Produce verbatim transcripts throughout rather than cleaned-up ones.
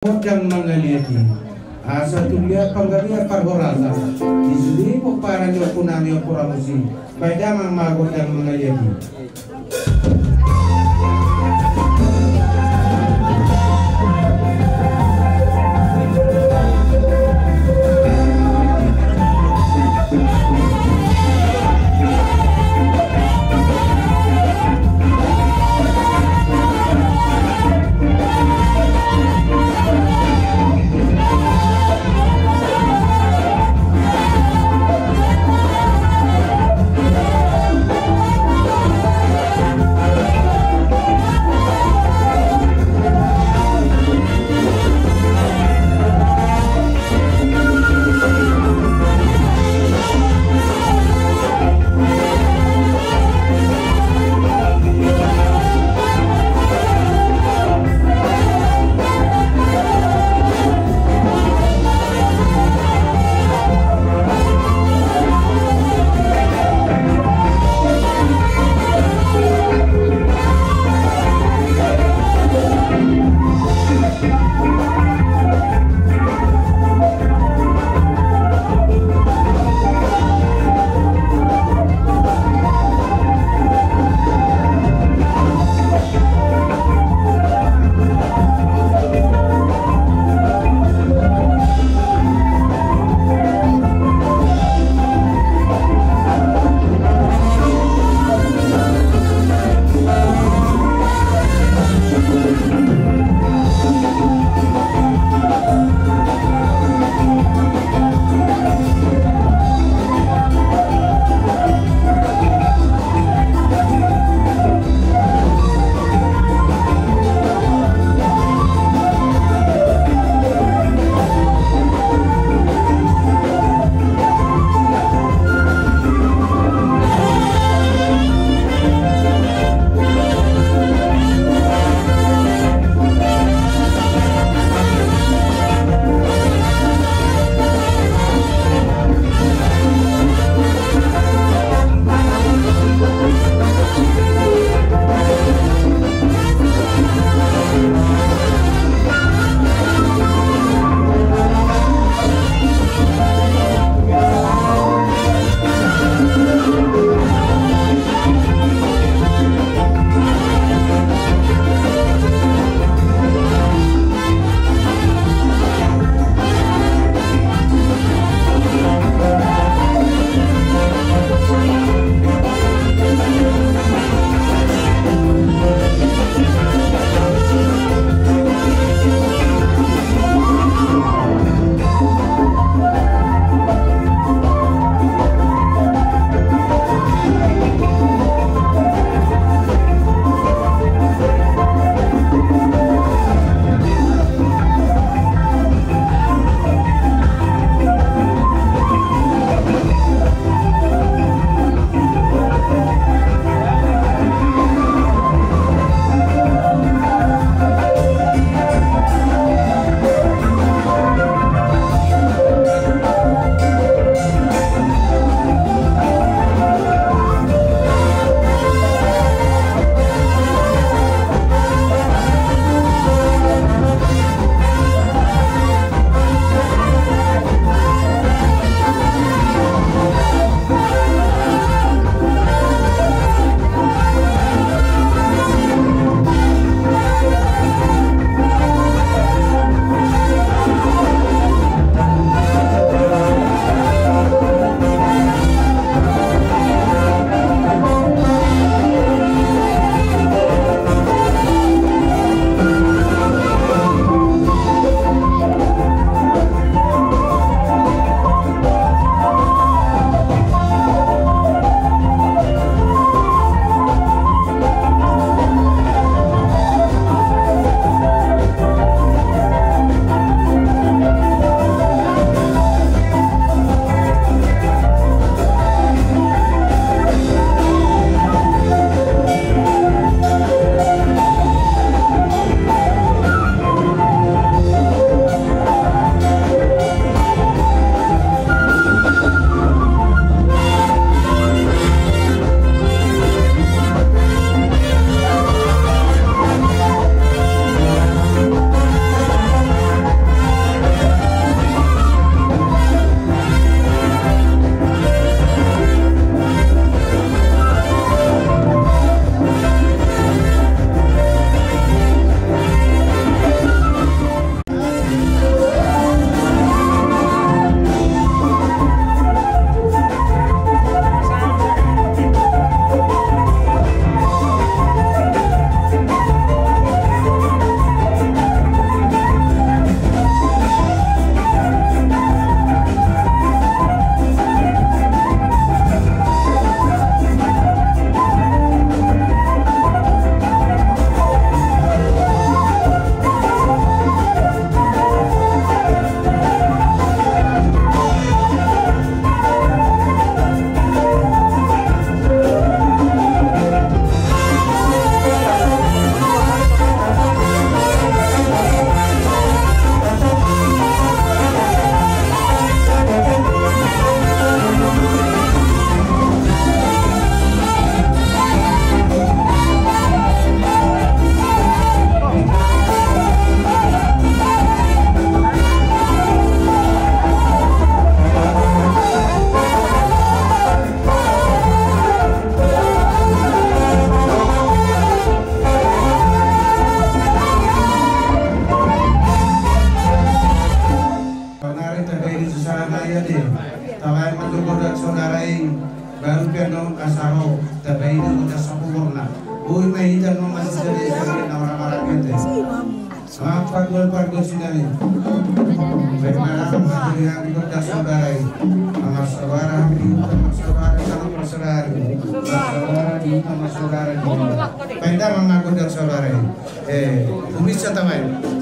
Gondang mangaliat i. Asa tulia panggabean parhorasan. Di sude pomparan ni ompunami Ompu Rambusi. Baen damang ma gondang mangaliat i. Tabaen ma gondang saudara i, baru pe annon asa ro tabaen gondang sapulurna. Boi ma hita annon masisada-sada na marhahamaranggi. Amang panggual pargonsi nami. Baen ma annon gondang saudara i. Amang saudara, amang saudara, amang saudara, amang saudara, amang saudara. Baen ma annon gondang saudara i. Eh, kumis sa tabaen.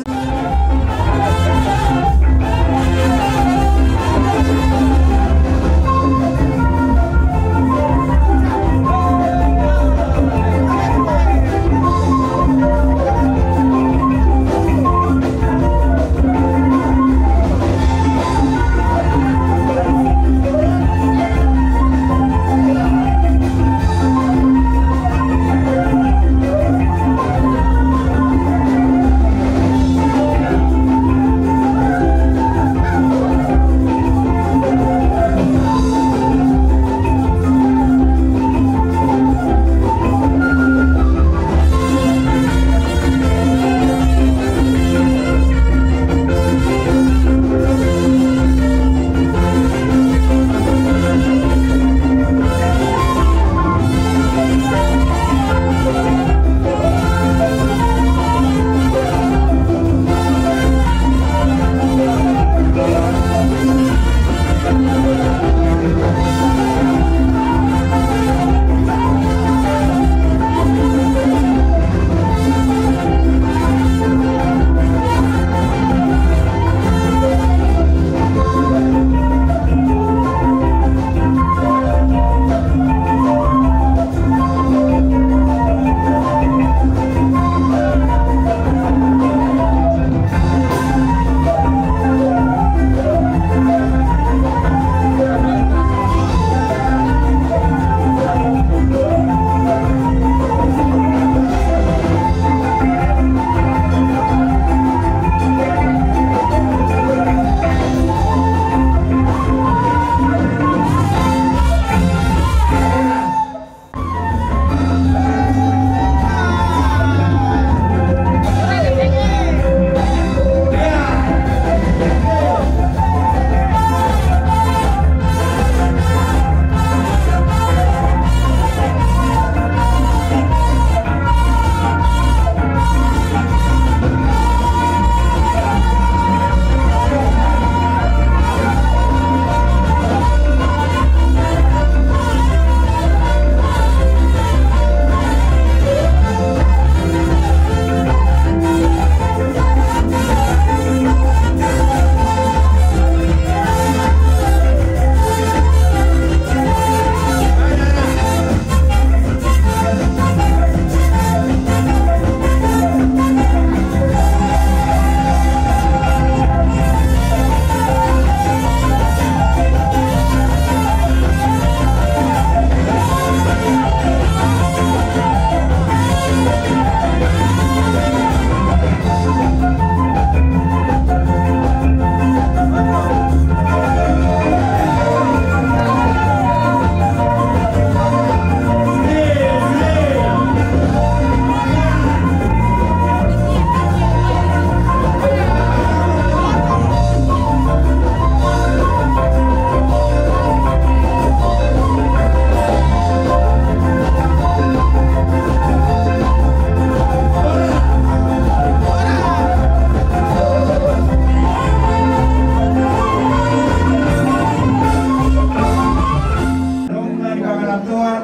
Adong na di pangarantoan,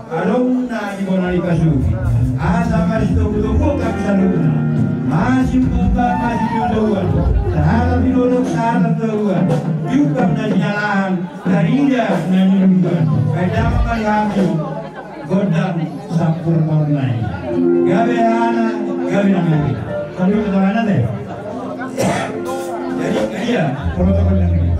adong na di bona ni pasuki. Asa masitogutogu hami saluhutna. Masiumba, masijouhon. Sahat di dolok, sahat di toruan. Jumpa na di jalahan, tarida na di luluan. Baen damang ma di hami gondang sapulurna i. Gabe hana, gabe na gabe. Sambil ke sana deh. Jadi, iya, protokol yang ini.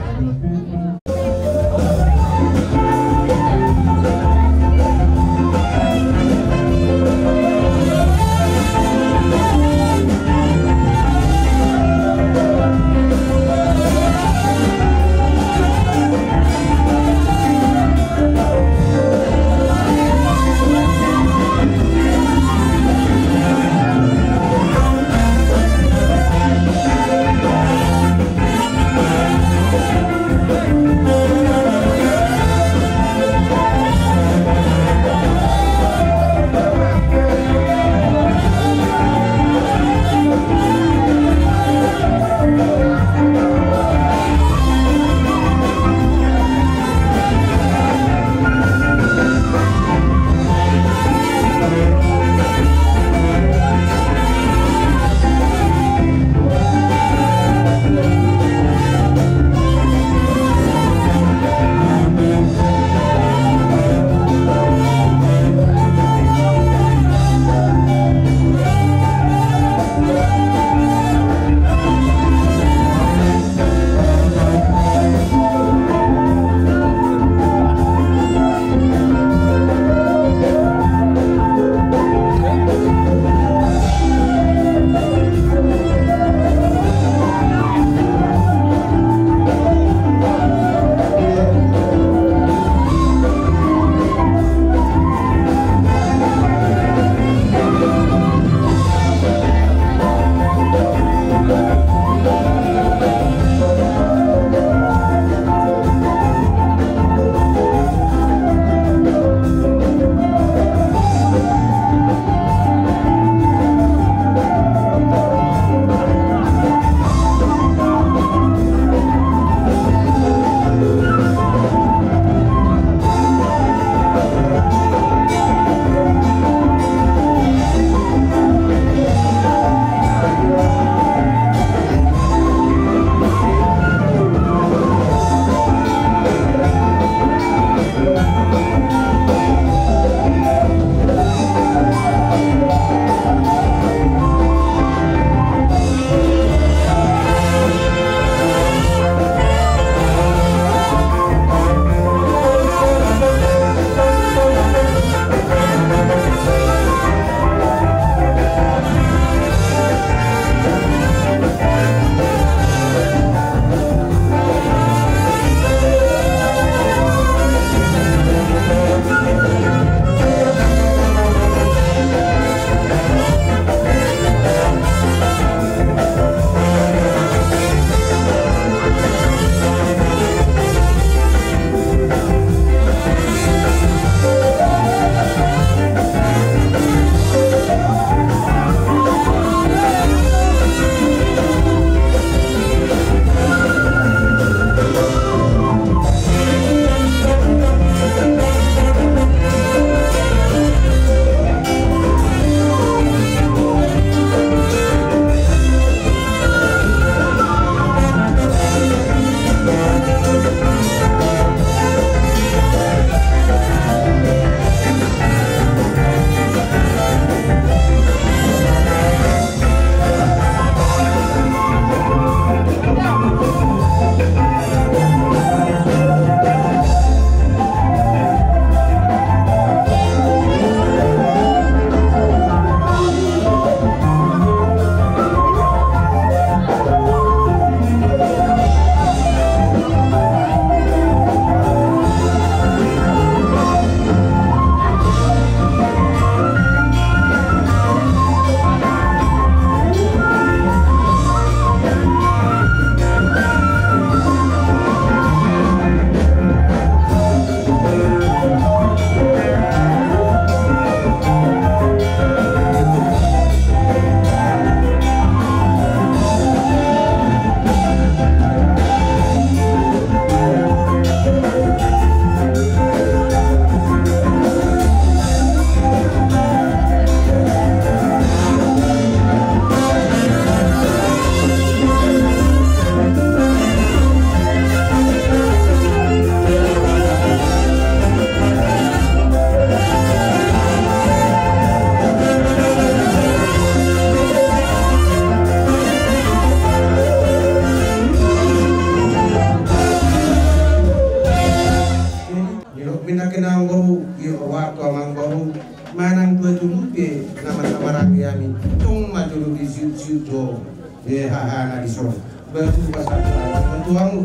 Di haha na dison. Baru pasang saya. Tuang.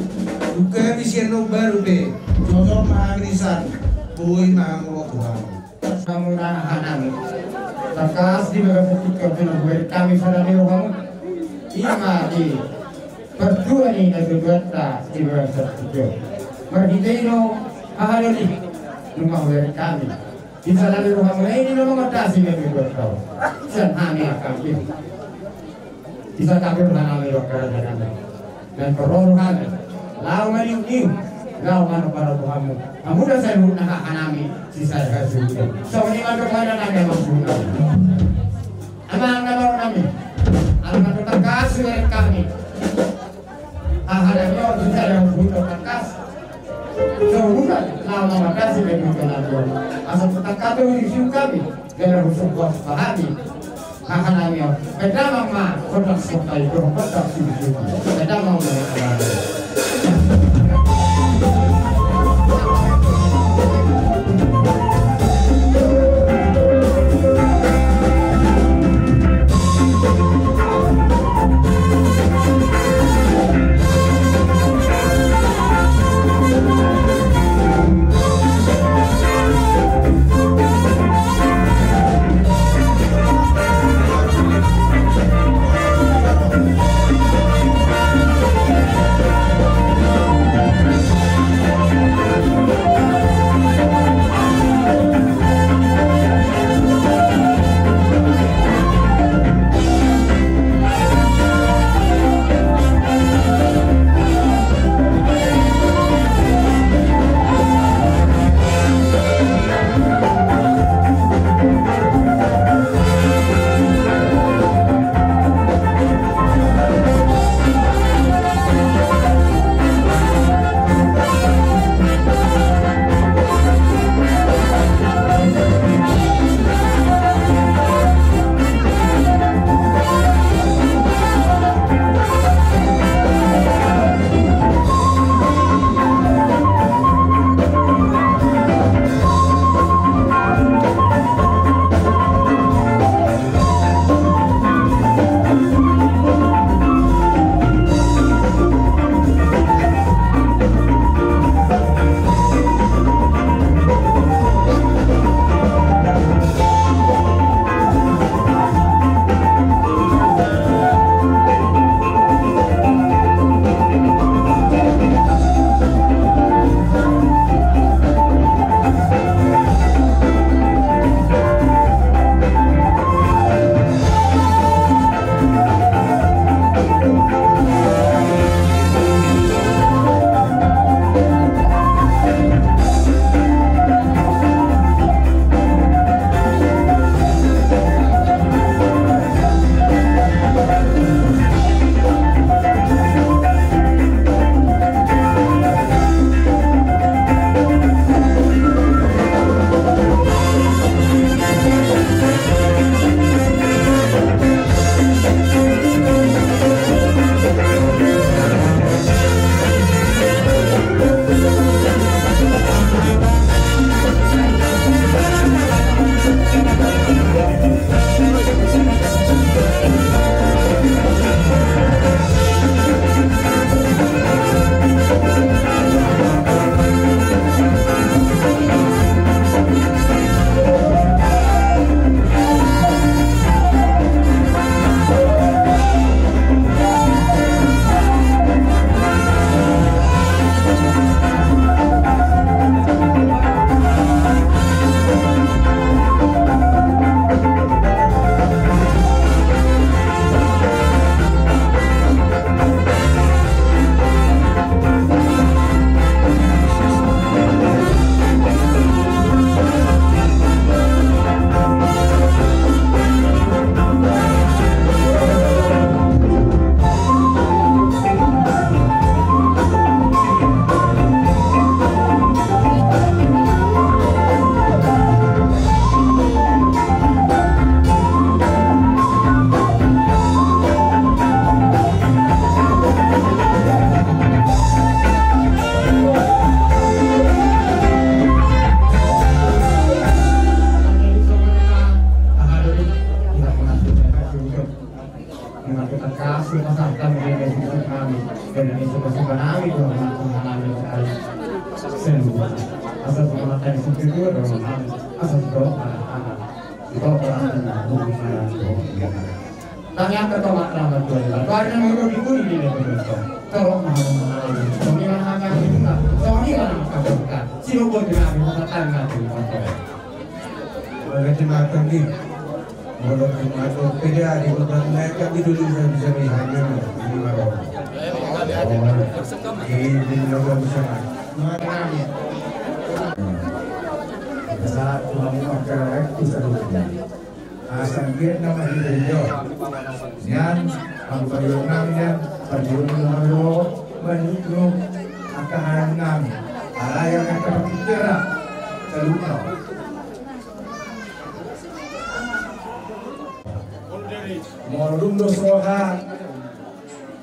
Buka di sini baru be. Cocok ma hami di san. Boi ma hamu lo Tuhan. Hamu na hanami. Tangkas di bagasan tingki on pe na hubereng hami sada ni rohamu. Ima di partua ni na tujuanta di bagasan tingki on. Marhite i do haha doli. Nunga hubereng hami. Di sada ni rohamu na i do na mangatasi na tujuanta on. Sian hami angka i. Di sada ni rohamu na i do angka raja nami. Naeng ro rohana, laho maniuk-niuk, laho manopanopo hamu. Hamu do saluhutna hahanami, sisada hasuhuton. Songon i ma dohonon nami amang suhut nami. Amang na maor nami. Ala na tangkas hubereng hami. Hahanami on sisada hasuhuton tangkas. Saluhutna, laho mangatasi na tujuanta on. Asa tangkas do hudisi hami. Jala husungkun ma hami. Hahanami on. Baen damang ma, gondang sopai, gondang susugi. Baen damang ma, hahanami. Kami, kena ni suka-suka nami, Tuhan, Tuhan, nami sekali. Semua. Asal sama makan di situ dulu, Tuhan, asal doa, anak. Doa, anak, doa, anak. Tanya ke tomak nama Tuhan, Tuhan yang mau dikuni di dalam Tuhan. Tolong, Tuhan, Tuhan, Tuhan, Tuhan, Tuhan, Tuhan, Tuhan, Tuhan, Tuhan, Tuhan, Tuhan, Tuhan, Tuhan, Tuhan, Tuhan, Tuhan. Molo tung mandok pe jadi, molo tung naek hami dulu, bisa-bisa di hami ma, di Maroho. Oh, di, di Maroho bisa ma. Mari. Sahat tu hamu angka rakyat tu saluhutna. Asa anggiat na marhite i do nian, angka parjolo nami nian, parjolo ni Maroho, manjunjung angka hahaanggi nami. Alai angka parjolo saluhutna. Molo dung dos roha,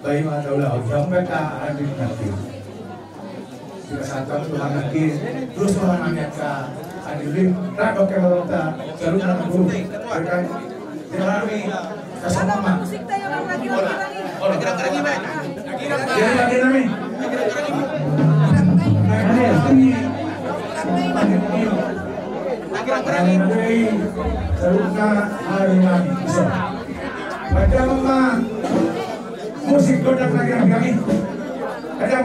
bahen ma taulahon, sampe ta andi nanti. Sika santang Tuhan nanti, terus Tuhan nanti angka andi lim, rado ke lorota, saluhutna guru. Berkan, terami, kasama. Musik tayo lang lagi, lagi, lagi. Jadi lagi nami. Musik gondang lagi nami. Ada.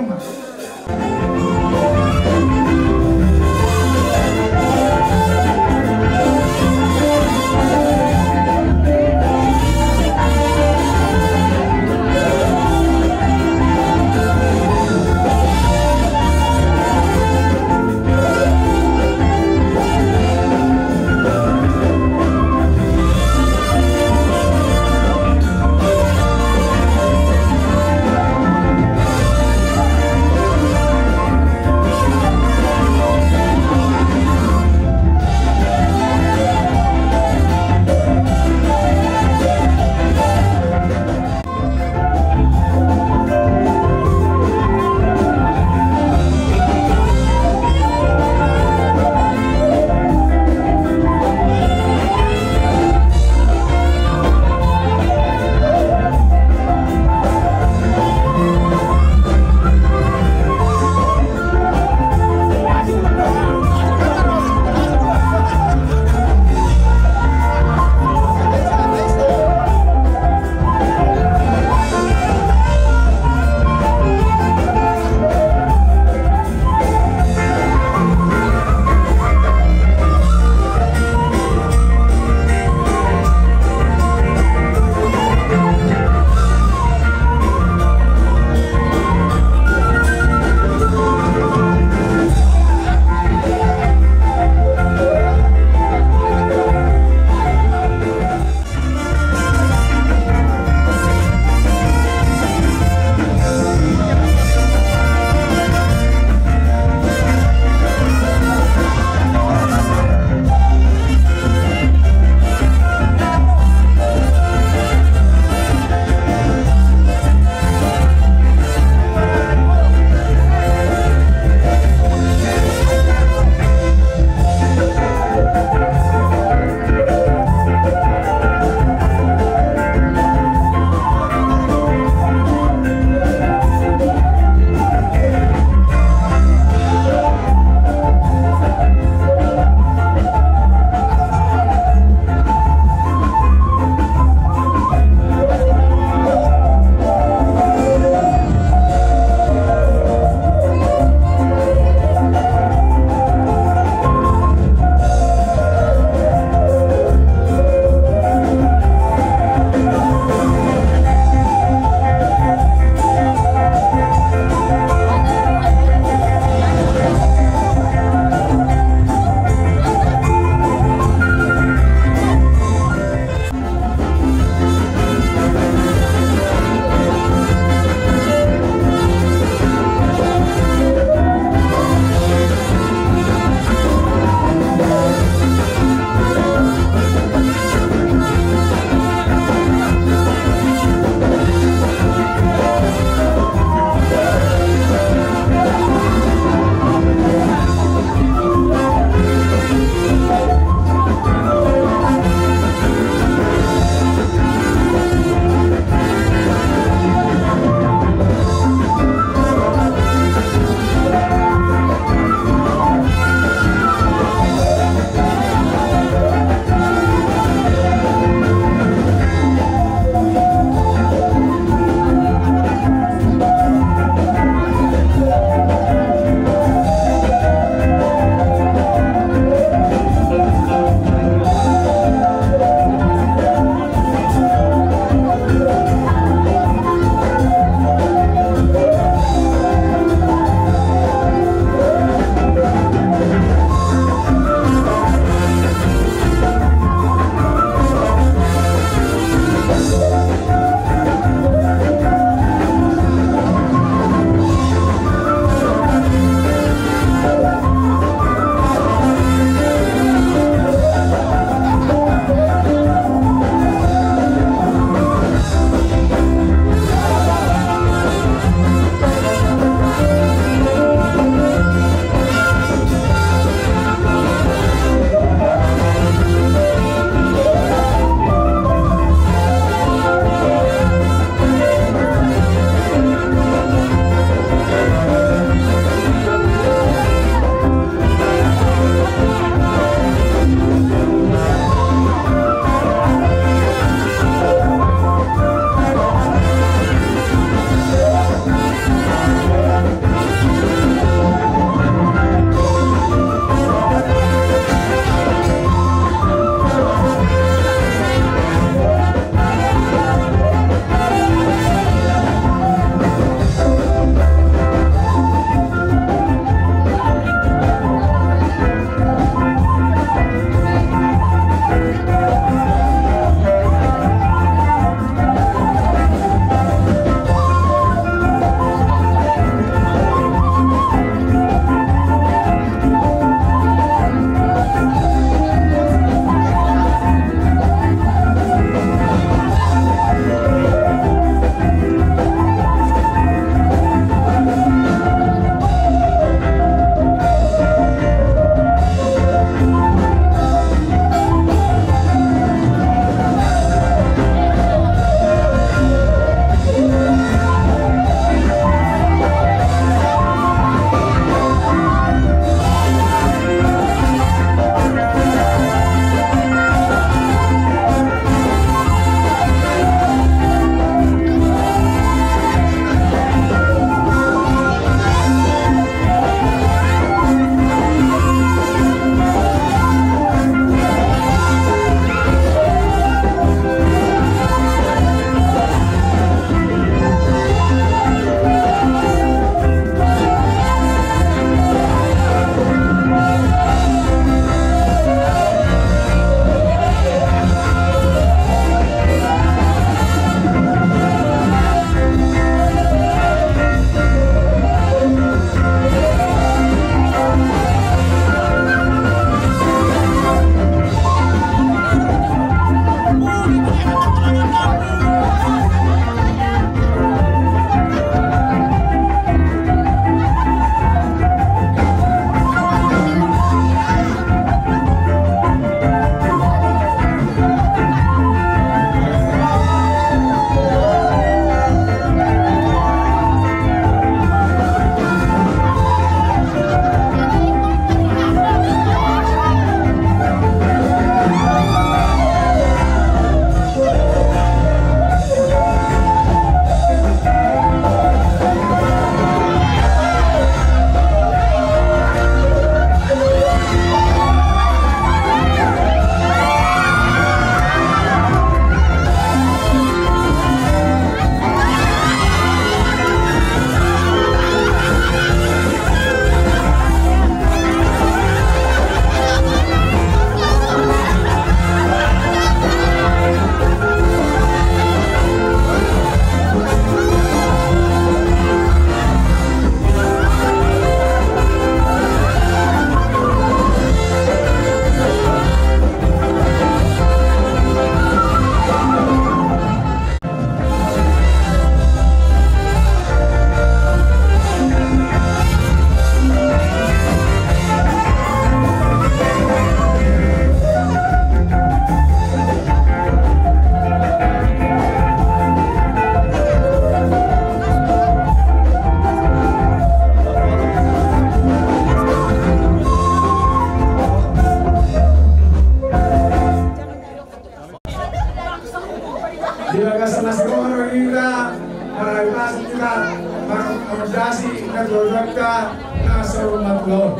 Dasi na dua dua ka na saur matua on.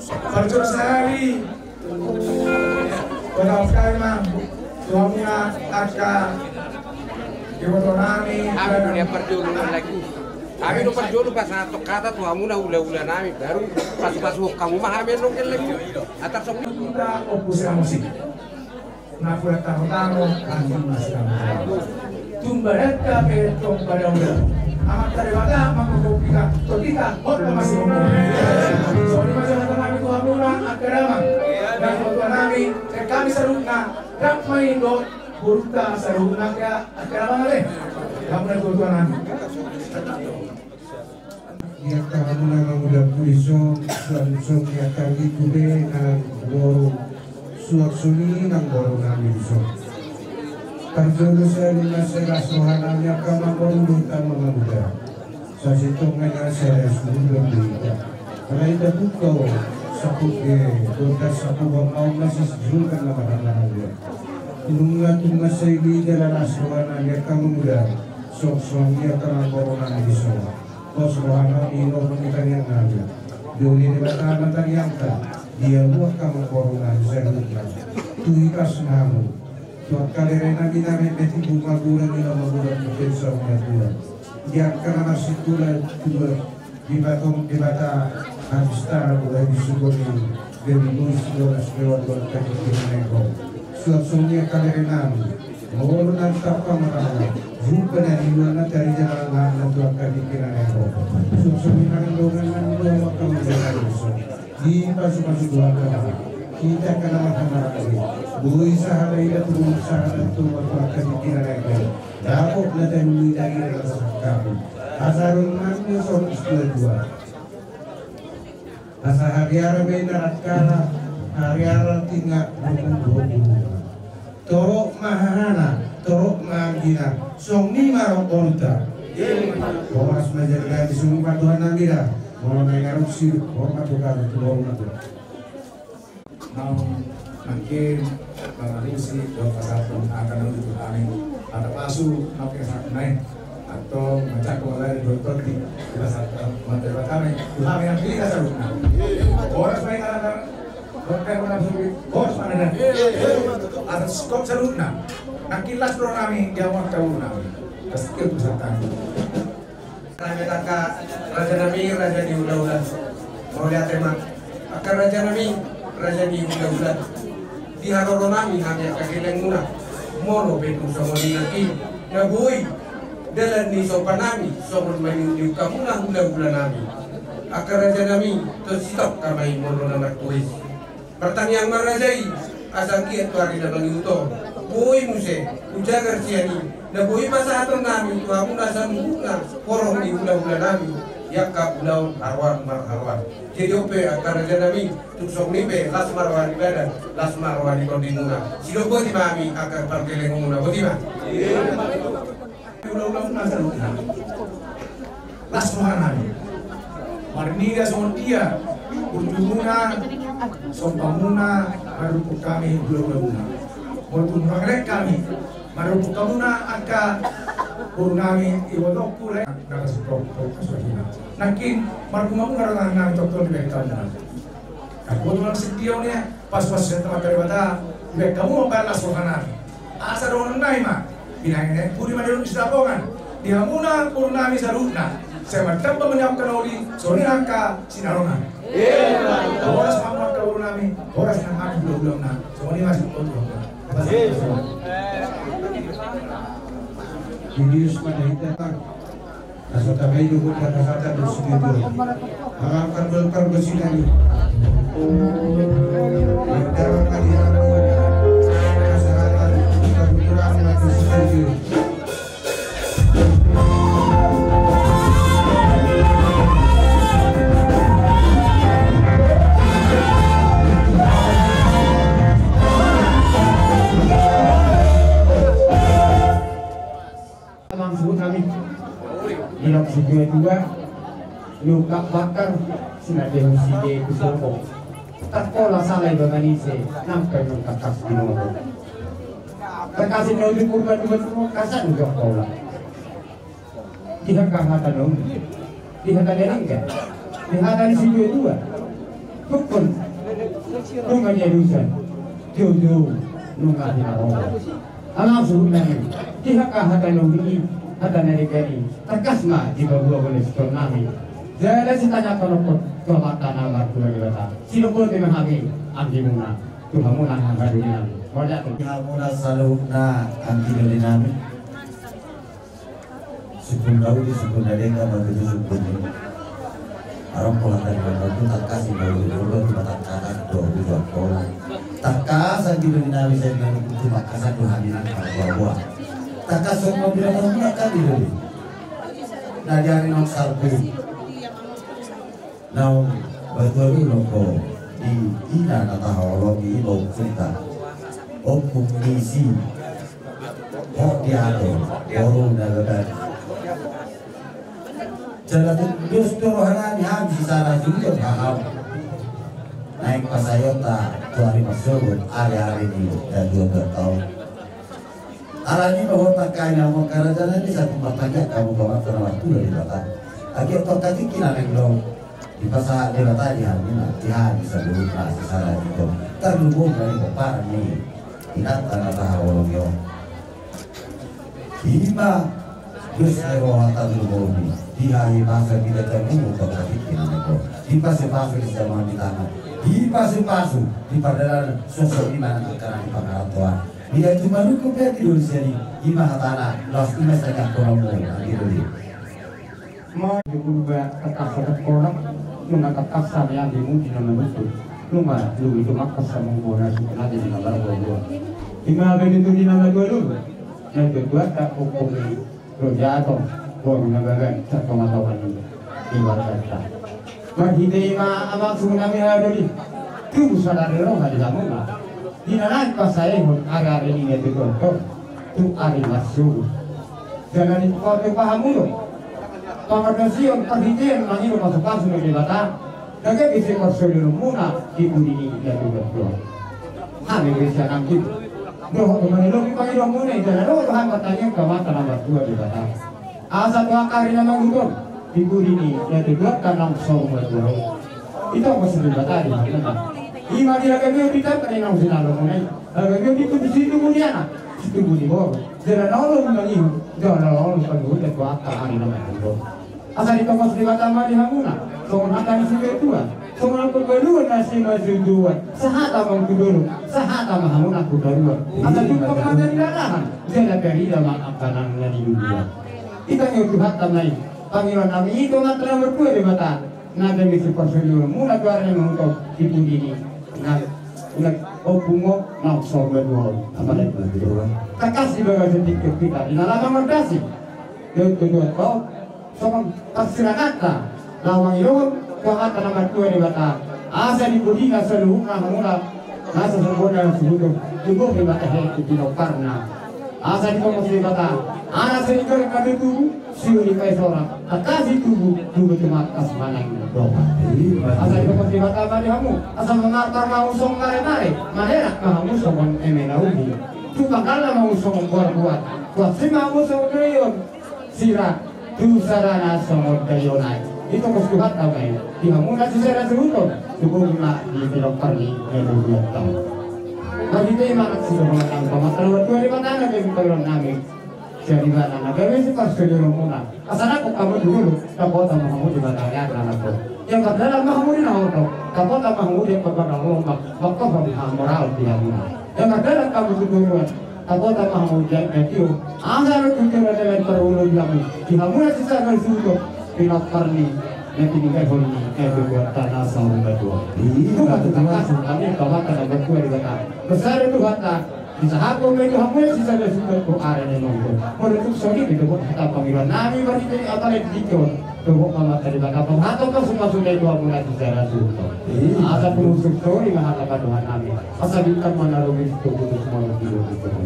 Parjolo sahali. Kota Okai ma tuamuna angka iboto nami. Ami do na parjolo na lagu. Ami do parjolo pasahathon hata tuamuna hula-hula nami, baru pasu-pasu hamu ma hami annon lagu. Atar song kita opus amusi. Napuran tano-tano anjing masih tano. Tumba dangka pe tong pada udah. Amat tadi bata mangko kopi ka todika hot masih umur. Sori masih kata kami tuamuna angka damang. Dan tuan nami, eh, kami saruna. Rap main do. Burta saruna ka angka damang ale. Kamu dan tuan nami. Di angka hamuna mangula pudi so, suan so di angka minggu be nang boru, suan so ni nang boru nami so. Parjolo sahali ma las roha nami angka mamboru do tama mamuda. Sasintong nanya sada suhudon do ita. Alai ita buka o saput ge, kota saput bang mau masih suhudon nama nama dia. Nunga tunga sai di jalan las roha nami angka mamuda. Sok suan ni angka mamboru nami so. Pos roha nami, roha ni tariang nami. Doli Debata ma tariangta, dia buat ka mamboru nami saluhutna. Tu ipas namu. Tu angka lere nami na mehmeh tibu magura ni na magura tu pensa umat dua. Di angka na marsitula dua. Di batong Debata habis tara buat di sugoni. Jadi bois dolas lewat dolas kaki kiri nengkong. Suap songi angka lere nami. Molo nang tappa marana, jumpa na di luar na tari jalan na tuan kami kira nebo. Suksumi mangan dongan nang dua waktu menjaga dosa. Di pasu-pasu Tuhan kami. Kita kena makan marana. Bui sahara ida turun sahara tu waktu kami kira nebo. Dapok na tadi dari rasa kami. Asarun nami son istilah dua. Asa hariara be na rangkana, hariara tinggal rukun-rukun. Torop ma hahana, torop ma anggina, songon i ma rok boruta. Horas ma jadi ganti songon i ma Tuhan nami da. Molo na ingarupsi, hormat tu kami, tu hormat tu. Nang nangkin mangalusi dohot pasahathon angka na uli tu hami. Hata pasu nang ke sahat nai. Antong mancak ko alai dohot toti. Pasahathon mantap hami. Tu hami nang pilih ka saluhutna. Horas ma i anak-anak. Horas ma i anak-anak. Horas ma i anak-anak. Atas kop saluhutna. Nangkin las roha nami di angka ulu nami. Atas kop saluhutna. Raja, angka raja nami, raja ni hula-hula. Mauliate ma. Angka raja nami, raja ni hula-hula. Di haroro nami hami angka gelengmuna. Molo pe tung songon i nangkin na boi dalan ni somba nami songon mangihuthon hamuna hula-hula nami. Angka raja nami, tonsi tongka ma i molo na martua i. Martangiang ma raja i, asa anggiat tu ari na mangihut on. Boi muse, hujagar sian i, na boi pasahaton nami tu hamuna saluhutna horong ni hula-hula nami, di angka ulaon haroan marharoan. Jadi on pe angka raja nami, tung songon i pe las ma roha ni badan, las ma roha ni tondimuna. Sidok boti ma hami angka pargelengmuna, boti ma. Ula-ula na saluhutna. Las roha nami. Marnida songon dia burjumuna, sombamuna, marrumput hami ula-ulamuna. Molo tung mangalek hami, marrumput hamuna angka boru nami, ibotoku le. Nangkin marpungamuna roha nami tongtong di bengkamuna. Aku tulang sitio ni. Pas-pas sian Tamata Debata, baen hamu mambaen las roha nami. Asa dohonon nami ma, binanga ni pudi ma di Sitapongan. Di hamuna boru nami saluhutna. Sai martamba ma ni angka na uli, songon i angka sinaroan nami. Horas ma hamu angka boru nami, horas nang hami hula-hula nami. Songon i ma sian Tuhan. Didius ma na hita. Asa tabai do hita hasahatan do sujud do. Mangangkat do parbasinami. Dalam kalian hasahatan, kita bergerak maju sujud. Amang suhut nami. Dilok si dua-dua. Nungkak bakar. Sinadehon si de tu soko. Tarkola sala iba manise. Nampai nungkak kas di nono. Tarkasih na uli purba dua semua kasan jok kola. Di hangka hata na uli. Di hata na denggan, di hata ni situa-tua. Tungkon, nunga dialusan, joujou, nunga hinarohon. Amang suhut nami, di hata, hata na uli i, hata na denggan i, tangkas ma dipaboa oleh suhut nami. Jala sitangihon tu Amanta na martua Debata. Sidok boti ma hami anggimuna, tu hamuna anggi doli nami. Mauliate. Hamuna saluhutna anggi doli nami. Sungkun na uli, sungkun na denggan ma tutu sungkun i. Adong pola tadi ma tutu tangkas i ma uli, uli tu patangkasan do, tu jangkauan. Tangkasan di doli nami, sai na tutu tangkasan do hami nang marboaboa. Tangkas songon bilang na hami doli. Na di ari naung salpu i. Naung batua do ho di ina na tahaholongi i, ba ompunta, ompung ni si Hot di ato, boru na gabe. Jala dos do roha nami hami sisada suhut haham. Naeng pasahatonta tu ari marsogot, ari-ari ni datuatua on. Alani i ma hot angka inang, angka raja nami, sai tumpak tangihon hamu tu Amanta na martua Debata. Age tong katingki na naeng ro, dipasahat Debata di hamuna, di hami saluhutna sisada suhut. Tarlumobi ma di pomparan ni inanta na tahaholongi on. I ma dos ni roha tarlumobi di hahipason di datuatua on, tong katingki na naeng ro, dipasupasu di siamungan di tangan, dipasupasu di pardalanan, songon i ma nang angka na di pangarantoan. Ia tu manuku pe di doli sian i, i ma hatana, laos i ma sangap konamu anggi doli. Ma di Purba tangkas sangap kona, nunga tangkas sami anggimu di na manutu. Nunga lugi tu mangkas samung bona suhut nami di na marboaboa. I ma bene tu di na matua dulu. Na tuatua tak hukum i. Rojato, boru na gabe, sangkamatongan i. Ibarat kata. Marhite i ma amang suhut nami anggi doli. Tubu sada ni roha di hamuna. Di na naeng pasaehon ari-ari ni na tuatua on tu ari marsogot. Jala dipaboa hamu do pangandasion, parhitean mangido pasupasu ni Debata. Gabe siparsolihonmuna di pudi ni na tuatua on. Hami do sian anggi dohot do mangido pangidoanmuna i, jala dohot do hami martangiang tu Amanta na martua Debata. Asa tu angka ari na mangihut on, di pudi ni na tuatua on, naung saur matua on. Itongos Debata di hamuna. I ma di hagabeon di tamba ni naung sinalomuna i, hagabeon di tubu, situbu ni anak, situbu ni boru. Jala na olo mangihut, jala na olo pangihuton tu angka ari na mangihut on. Asa ditongos Debata ma di hamuna, songon hata ni situatua, songon angka paluan na simanjujungan, sahata ma tu dolok, sahata ma hamu nang tu toruan. Asa jumpang ma na nilalahan, jala tarida ma angka na niluluan. Itangion Tuhanta ma i, pangidoan nami i tu Amanta na martua Debata, na gabe siparsolihonmuna tu ari na mangihut on, di pudi ni na, na ompung on, naung saur matua on. Apalagi tangkas di bagasan tingki on hita, di na lamang mardasi. Datuatua on. Songon parsiranganta, laho mangidohon tu Amanta na martua Debata, asa di pudina saluhutna hamuna, nasa songon na suhut on, tubu Debata hehe tu pinomparna. Asa ditongos Debata, anak senior kami tubu, siuli paisora, tangkas i tubu, tubu tumangkas manang dohot. Asa ditongos Debata ma di hamu, asa mamarpar ma hamu songon maremare, manenak ma hamu songon eme na uli. Tubu angka na ma hamu songon boarboar, tuaksi ma hamu songon daion. Sira, tu sadana songon daion nai. Itongos Tuhanta ma i di hamuna sisada suhut on, tubu ma di pinompar ni na tuatua on. Marhite i ma nang sidohonon nami tu Amanta na martua Debata, na gabe pangidoan nami. Sian ibana na gabe siparsolihonmuna. Asa nangkok hamu tu dolok, taboto ma hamu di batariana nangkok. Ia mardalan ma hamu di na oto, taboto ma hamu di angka badan lomak, mangkohon hamoraon di hamuna. Ia mardalan hamu tu toruan, taboto ma hamu di angka tio, asa ro tu toruan na parulu di hamu, di hamuna sisada suhut on, pinompar ni na tininggalhon ni na tuatua on, na saur matua on. Tubu ma tu tangkas hami tu Amanta na martua Debata. Bersada Tuhanta, disahaphon ma i tu hamuna sisada suhut on tu ari na mangihut on. Molo tung songon i pe tubu hata pangidoan nami marhite apala di tingki on. Tubu ma Amanta Debata, pasahathon ma pasupasu na i tu hamuna sisada suhut on. Asa tung sori ma hata pandohan nami. Asa bintang ma na rumiris tu putus molo tidur di tubu.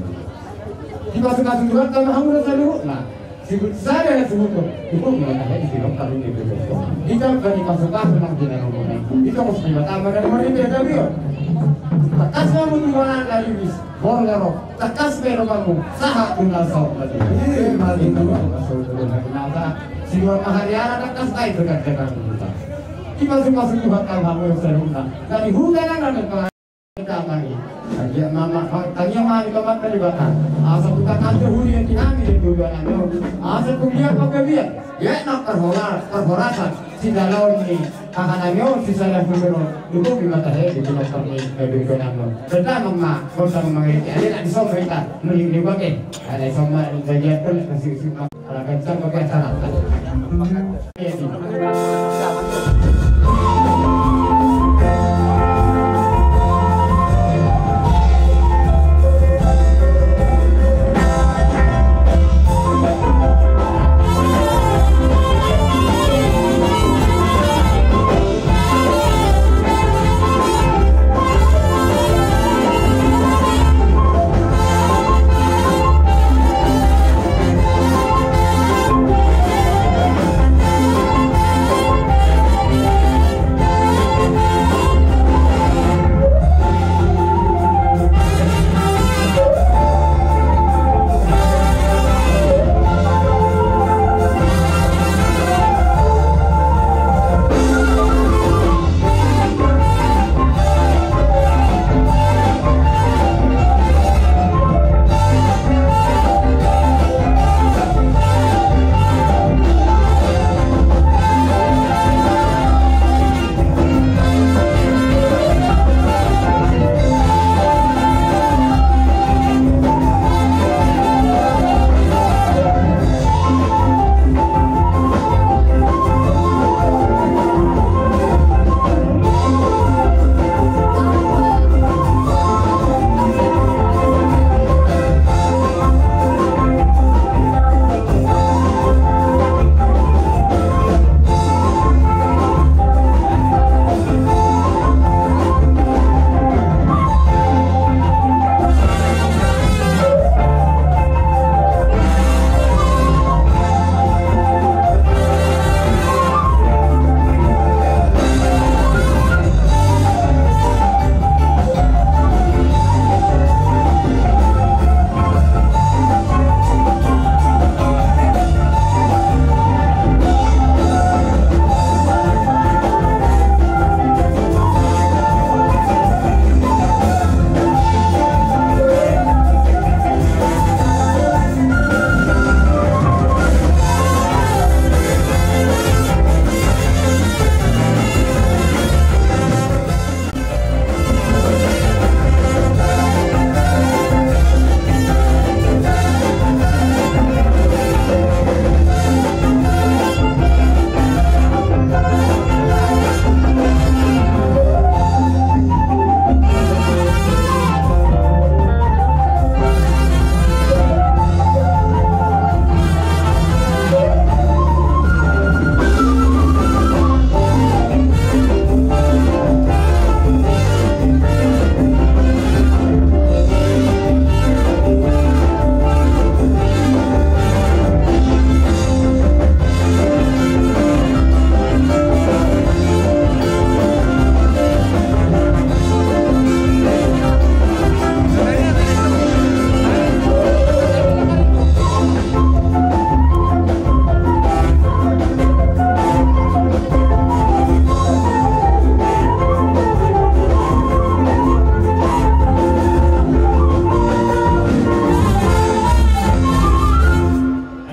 Dipasupasu Tuhanta ma hamuna saluhutna. Sisada na suhut on, tubu ma na hea di pinompar ni na tuatua on. Hita ma di pasupasu nang di na romo nai. Itongos Debata ma na marhite gabe on. Tangkas ma hamu tu bona na riris, boru na ro, tangkas ma i romamu, sahat tu na saur matua. Ima tutu. Ima tutu. Sinuan ma hariara tangkas baen pe ganjang ni huta. Dipasupasu Tuhan ma hamu saluhutna. Dari huta nang na Tangiang ma hami, tangiang ma hami tu Amanta Debata. Asa tung tangkas do huria di hami di tujuan nami on. Asa tung dia panggabean, dia nang parhola-, parhorasan sijaloon ni haha nami on, sisada sumber on. Dukung di mata he di pinoktor ni tujuan nami on. Pertama ma, kota mangiriki, ada nak disomba hita, mending di bage. Ada somba di bagian pun, kasih usik ma. Ala ganjang ma pe acara.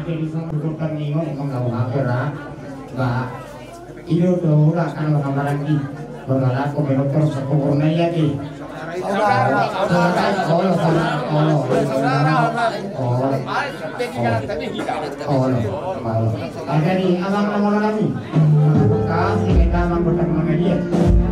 Jadi, sang tukang ningon, emang gak mau hampir, ah. Bah. Ido do ora kan ora maranggi. Ora lako menotor sakuburna ia ke. Olo, olo, olo. Olo. Olo. Jadi, abang nama nami. Kasih kita abang botak mangaliat.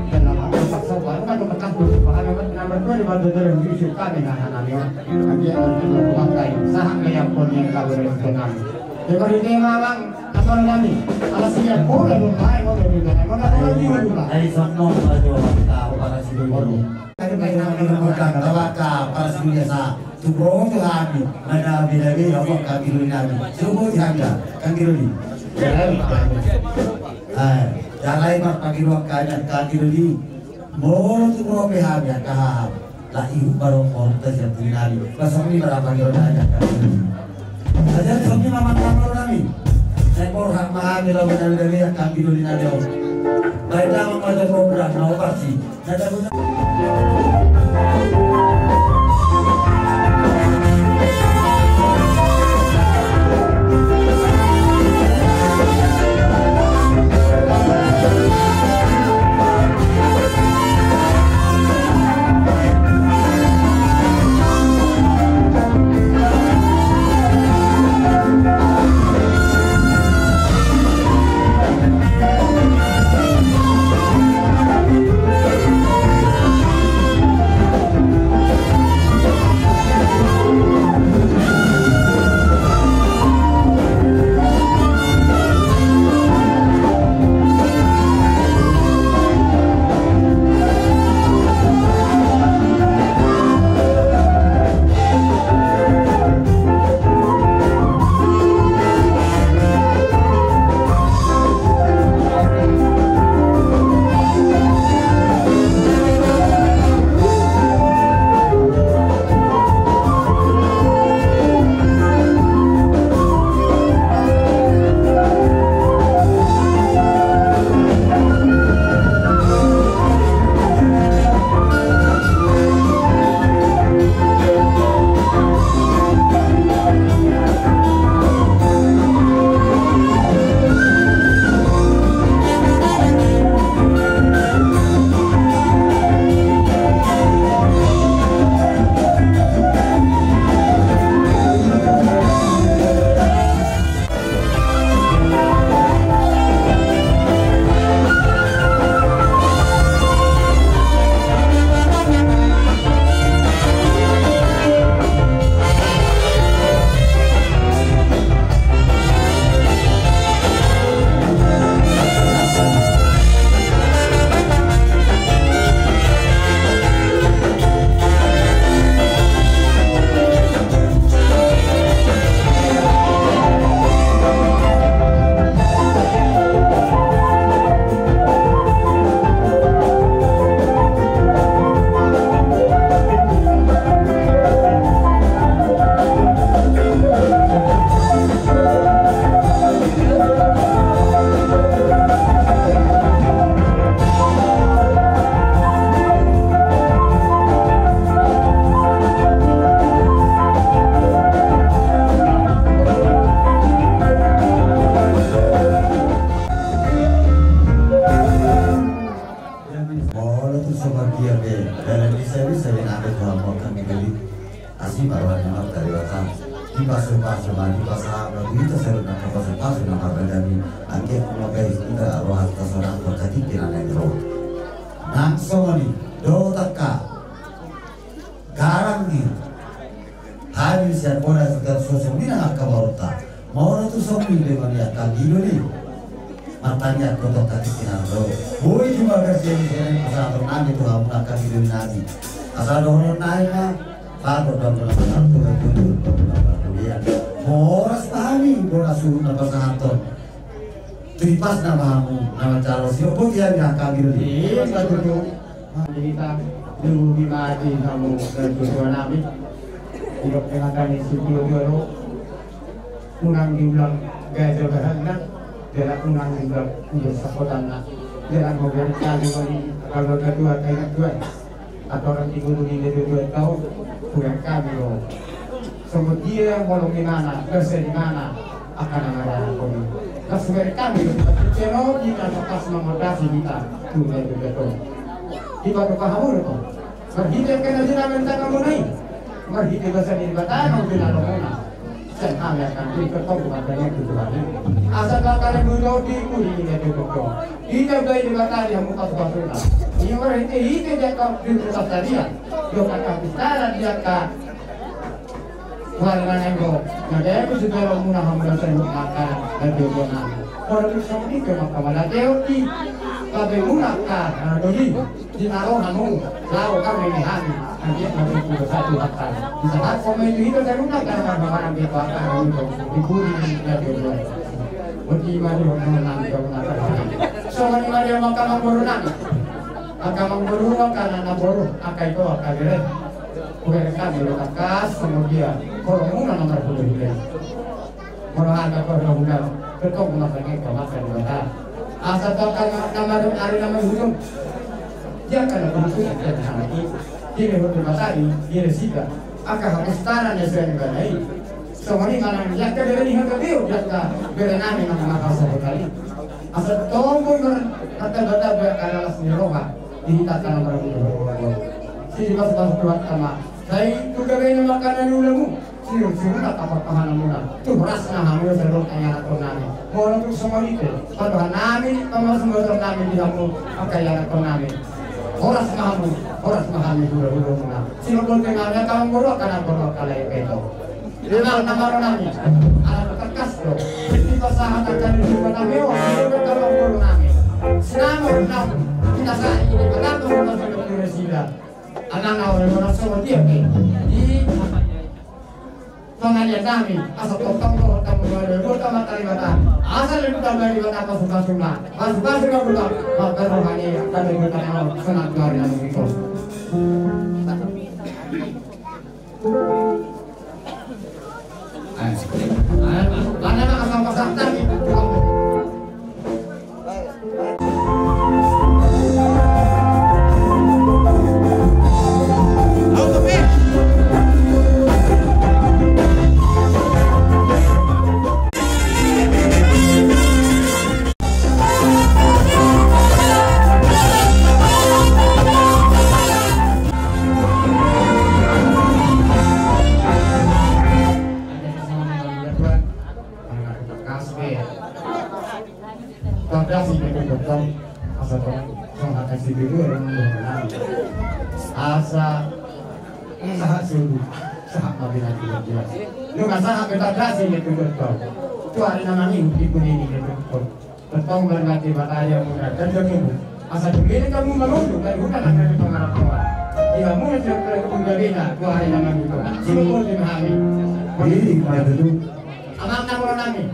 Dan abang botak sopan, kan botak tuh. Bahkan nomor dua di bantu terus, Yusuf kami, nah, nami. Agia, abang botak, sahat, kayak pon yang kabar itu nami. Terima kasih, abang. Apa nami? Ala siap bola dong, main bola dong, main bola dong. Ai sonong ma jo angka parasi dulu. Ai main bola dong, angka parasi dulu sa. Tubrong tu hami, mana beda-beda, apa kami dulu nami. Coba di hami, kami dulu. Ai, jalai mar pagi ruang kami, kami dulu. Molo tubrong be hami, angka haham. Lah, ihu baru korta siap diri nami. Pasang ni berapa kilo nanya kan? Aja songon i ma mantap nami. Borhat ma hami laho manangi dame angka anggi doli nami on. Baen damang ma jala gobrang na oparsi. Molo tung so mardia pe, dalan ni sadia-sadia nang tu hamu angka anggi doli. Asi ma roha ni Amanta Debata. Dipasupasu ma, dipasahat ma tu hita saluhutna angka pasupasu na marragam i. Anggiat ma gabe hita roha tu hasonangan tu angka tingki na naeng ro. Nang songon i dohot angka garang ni hami sian Bona Sutan, songon i nang angka borunta. Molo tung songon i pe ma nian angka anggi doli, martangiang hita tu angka tingki na ro. Boi jumolo gabe sian i sian i pasahaton nami tu hamu angka anggi doli nami. Asa dohonon nami ma, bagot do hamu na marhata, bagot do hamu na marhata. Horas ma hami bona suhut na pasahaton. Tu ipasna ma hamu na manjalo. Sihol boti hami angka anggi doli. Ima tutu. Hami hita, luhut ma di hamu natuatua nami. Didok hata ni situatua do, unang diulang gajah bahanna, jala unang diulang ulos sapotanna. Jala mauliate hami ma di angka tua, angka inantua, atorang di guru ni natuatua tau, hurang hami do. Songon dia holong ni imana, basa ni imana, angka na marahahon i. Las hubereng hami do, di na tangkas mamondasi hita tu natuatua tau. Dipatupa hamu do tong. Marhite angka na jinalahan tanganmuna i, marhite basa ni Debata na hujalo muna. Sian hami angka anggi doli, tongtong martangiang tu Tuhan i. Asa tangkas do di pudi ni natuatua tau. Ditambai Debata di hamu pasupasuna. Ia marhitehite di angka di angka sadia, di angka pistaran, di angka huaranna na i do. Na gabe hujalo muna hamu na saluhut angka natuatua nami. Molo tung songon i pe ma angka mauliate on di babenmuna angka na doli. Di na ro hamu, laho hamu meme hami, anggiat ma gabe tu dosa tu hata. Disahat hamu ma i tu hita saluhutna angka na marhahamaranggi tu angka na doli di pudi ni natuatua. Boti ma di hamu nang di hamu na. Songon i ma di hamu angka amangboru nami. Angka amangboru, angka na namboru, angka ito, angka bere. Hubereng hami do tangkas, songon dia holongmuna na marhulahula i. Molo hata parhulahula. Bertong makan itu makan Debata. Asa tau kan nama dong ari nama gunung. Dia kan ada gunung itu kan hana i. Dia hot Debata i dia siga. Angka hapus taran ya sudah dibanai. Songon i manang dia kan dari hana beu dia kan berenami nama maka sobat kali. Asa tau pun ber kata Debata berkalalas ni roha. Di hita tanah berhubung. Sini pas pas kuat sama. Saya juga beri nama kanan ulamu. Sirung-sirung na tapak pahanamuna. Tu horas na hamu sadok ianakhon nami. Molo tung songon i pe pandohan nami, pamasumason nami di hamu angka ianakhon nami. Horas ma hamu, horas ma hami hulahula muna. Sirung bonte nami angka manggoro angka na goro angka lae peto. Anak na maro nami. Anak tangkas do. Di pasahat angka ni rumah nami o. Di rumah nami o. Sinamot nami. Kita saat ini kenapa rumah sudah punya sila. Anak na oleh orang semua dia pe. Di pangalian nami asa tongtong dohot tamu doa doa dohot tamu taribata. Asa lebih tambah di bata pasu-pasuna. Pasu-pasu na buta. Maka rohani kami buta nang senang tuari nang iko. Ayo. Ayo, mana na kasang-kasang tadi. Tardasi na kebetulan asa tong song hata si dulu orang asa sahat sulu sahat mabina juga jelas. Lu nggak sahat kita tardasi na kebetulan tu hari nama minggu di pun ini kebetulan. Bertong berganti bataya muda dan demi asa dulu ini kamu menunduk dari hutan akan di pengarap kawan. Di kamu yang sudah perlu menjadi dua hari nama minggu. Sini pun di hari. Ini pada tu. Anak-anak orang nami.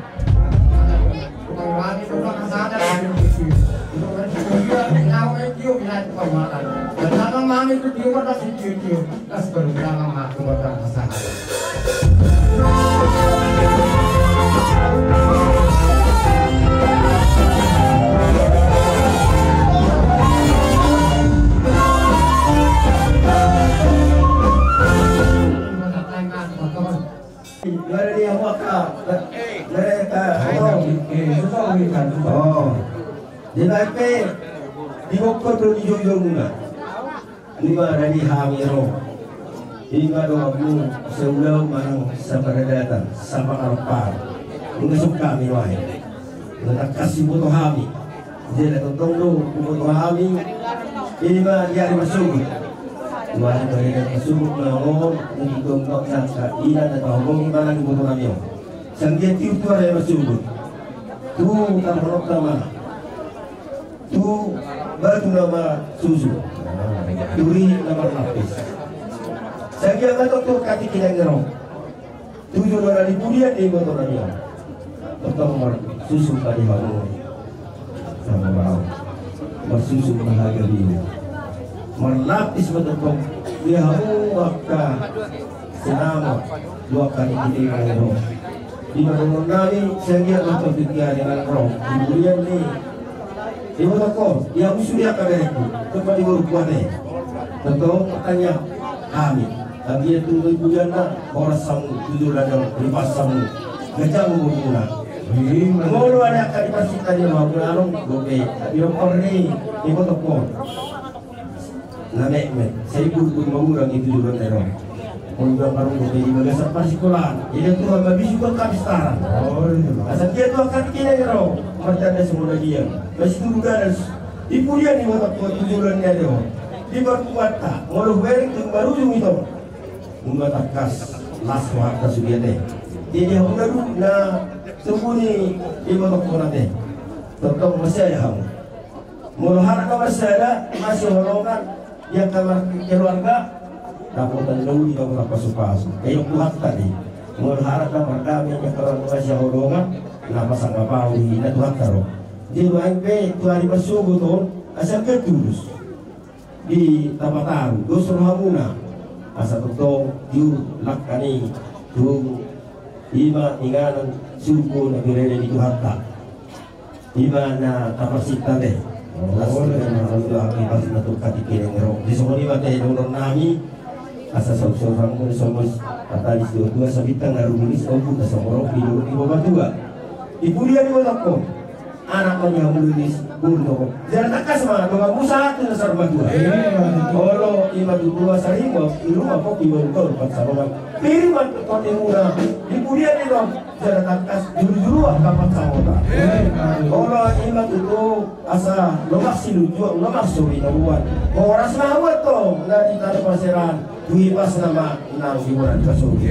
Mereka, oh. Di baik pe, di bokon do di jojong muna. Nunga radi hami ro. Ima do hamu saulaon manang saparadatan, sapangaropan. Nunga sungka hami nuaeng. Nunga tangkas siboto hami. Jadi tongtong do siboto hami. Ima di ari marsogot. Nuaeng di ari marsogot manang on, nunga tongtong sangka ina na tahomongi manang siboto nami on. Sanggiat tiur tu ari marsogot. Tu tarhonok nama. Tu batu nama susu. Turi nama lapis. Sanggiat ma tong tu katik inang ero. Tujuh nama di pudian di boto nami on. Tong marsusu tadi hamu. Sama bau. Marsusu bahagia dia. Marlapis ma tong di hamu angka sinamot. Dua kali di inang ero. Di madongon nami sanggiat ma tong di ari nang ro. Di pudian ni. Iboto on, ia musu dia kaberekku, tempat di boru kuate. Tentang pertanyaan kami, tapi ia tu ibu janda, horas hamu, tujuh ladang, lepas hamu, gajang boru muna. Molo ada angka di pasik tadi, mau pulang, oke, tapi yang perni, iboto on. Na metmet, sai burung mamurang itu juga terong. Molo dua parungkot di bagasan parsikolaan, jadi Tuhan mabisu kan kapistaran. Asa dia Tuhan kan kira ero, martanda semua dia. Masih tunggu ganas. Di pudian ni boto on tujuan ni ero. Di parkuatta, molo hubereng tu marujung itu. Nunga tangkas, las rohanta sude ate. Jadi hamu na duk na tumbuni di boto on ate. Tongtong masih ada hamu. Molo harat na marsada, masihaholongan, ia kamar keluarga, dapotan daun, dapotan pasu-pasu. Kayak Tuhan tadi. Molo harat na mardame, ia kamar masihaholongan, na pasang apa, ui, na Tuhan taro. Jadi, baik pe, tu ari marsogot on, asa ketulus. Di tapataru, dos rohamuna. Asa tongtong, tiur, langka ni, tung, ima, inganan, Suku na birere ni Tuhanta. Ima na taparsinta be. Las ni na marhaludoan, ima na turkati keleng ro. Di songon i ma tahe dohonon nami. Asa saut saut rangkon somus. Tatalis dua dua sabintang na rumiris ombun na songorop di dolok ni Bobatua. Di pudian ni botongko. Anak ma ni hamulilis burdo. Jala tangkas ma donganmu sahat tu na saur matua. Olo ima tutu asa ringot. Di ruma pok ima tutu pansamonan. Pir ma tu totimuna. Di pudian ni tong. Jala tangkas jurujuru angka pansamotan. Olo ima tutu asa lomak silujuang lomak sori na buat. Horas ma hamu antong na di tano paseran. Tu hipas nama nang di mora di pasuri.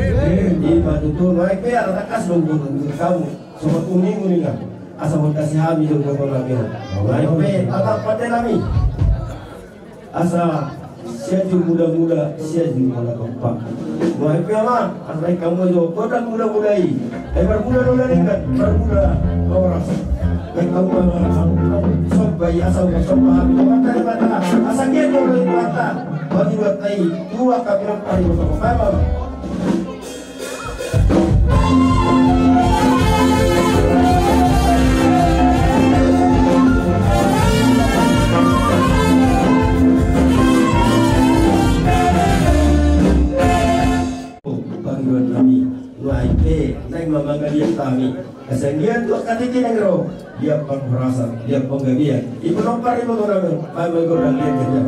Ima tutu nuaeng pe ala tangkas dong dong dong kamu. Sobat uning uningan. Asa mondasi hami dong dong dong nami. Nuaeng pe ala pande nami. Asa siajur muda-muda, siajur muda kompak. Nuaeng pe ama, asa naik kamu jo, kota muda-muda i. Ai marmuda do na dengan, marmuda horas. Naik kamu ama, somba i asa upa somba hami. Mata di mata, asa dia do lo itu mata. Bagi dua tai, dua kami lempar di kota. Mama. Pangidoan nami, nuaeng pe, naeng ma mangaliat hami. Asa nian tu angka tingki nang ro, dia panghorasan, dia panggabean. Ibu nompar ibu tu nami, kami gondang dia kerja.